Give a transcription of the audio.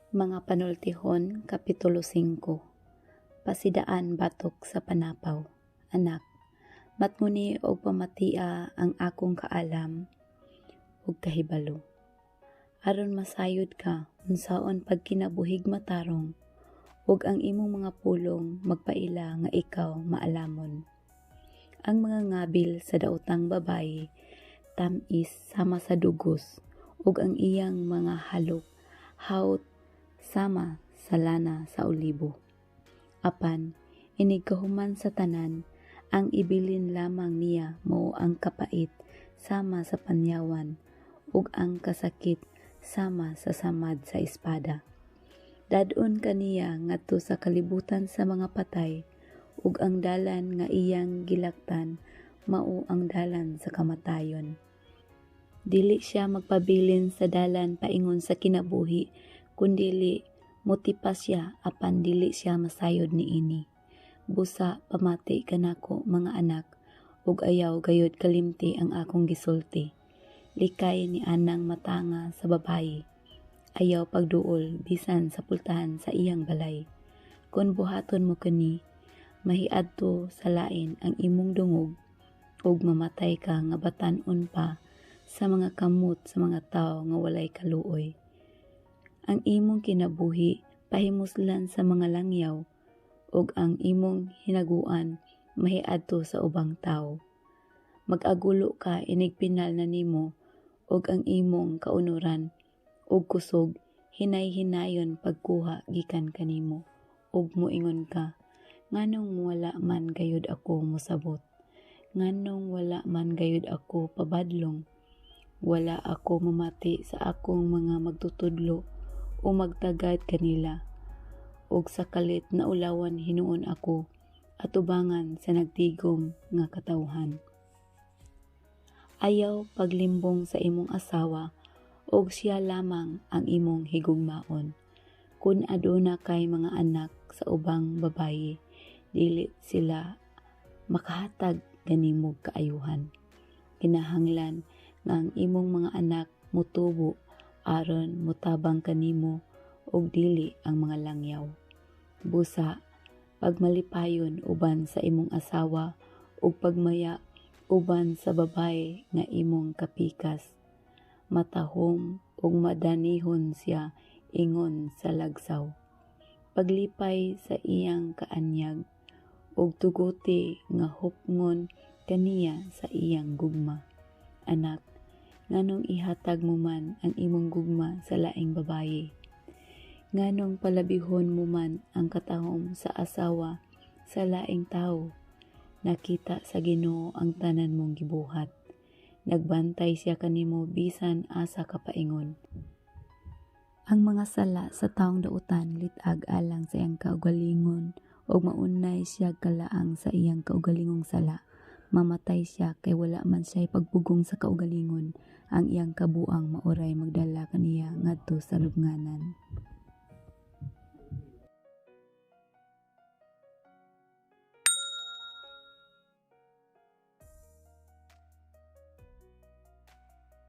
Mga Panultihon, Kapitulo 5. Pasidaan batok sa panapaw. Anak, matngoni og pamatia ang akong kaalam ug kahibalo, aron masayod ka unsaon pagkinabuhig matarong ug ang imong mga pulong magpaila nga ikaw maalamon. Ang mga ngabil sa daotang babaye tam-is sama sa dugos ug ang iyang mga halok hawt sama sa lana sa olibo. Apan inigkahuman sa tanan, ang ibilin lamang niya mao ang kapait sama sa panyawan ug ang kasakit sama sa samad sa espada. Dad-on kaniya ngadto sa kalibutan sa mga patay ug ang dalan nga iyang gilaktan mao ang dalan sa kamatayon. Dili siya magpabilin sa dalan paingon sa kinabuhi, kundili motipas siya apan dili siya masayod niini. Busa pamati kanako, mga anak, ug ayaw gayud kalimti ang akong gisulti. Likay ni anang matanga sa babayi. Ayaw pagduol bisan sa pultahan sa iyang balay. Kon buhaton mo kani, mahiadto sa lain ang imong dungog ug mamatay ka nga batan-on pa sa mga kamot sa mga tawo nga walay kaluoy. Ang imong kinabuhi pahimuslan sa mga langyaw ug ang imong hinaguan mahiadto sa ubang tawo. Mag-agulo ka inig pinal na nimo ug ang imong kaunoran ug kusog hinay-hinayon pagkuha gikan kanimo ug moingon ka, "Nganong wala man gayud ako mosabot? Nganong wala man gayud ako pabadlong? Wala ako mamati sa akong mga magtutudlo o magtagad kanila, ug sa kalit naulawan hinuon ako atubangan sa nagtigom nga katawhan." Ayaw paglimbong sa imong asawa ug siya lamang ang imong higugmaon. Kun aduna kay mga anak sa ubang babayi, dili sila makahatag kanimog kaayuhan. Kinahanglan nga ang imong mga anak motubo aron motabang kanimo ug dili ang mga langyaw. Busa pagmalipayon uban sa imong asawa ug pagmaya uban sa babaye nga imong kapikas. Matahom ug madanihon siya ingon sa lagsaw. Paglipay sa iyang kaanyag ug tuguti nga hupngon kaniya sa iyang gugma. Anak, nganong ihatag mo man ang imong gugma sa laing babaye? Nganong palabihon mo man ang katahom sa asawa sa laing tawo? Nakita sa Ginoo ang tanan mong gibuhat. Nagbantay siya kanimo bisan asa ka paingon. Ang mga sala sa tawong dautan lit-ag alang sa iyang kaugalingon ug maunay siya kalaang sa iyang kaugalingong sala. Mamatay siya kay wala man siya'y pagpugong sa kaugalingon. Ang iyang kabuang maoray magdala kaniya ngadto sa lubnganan.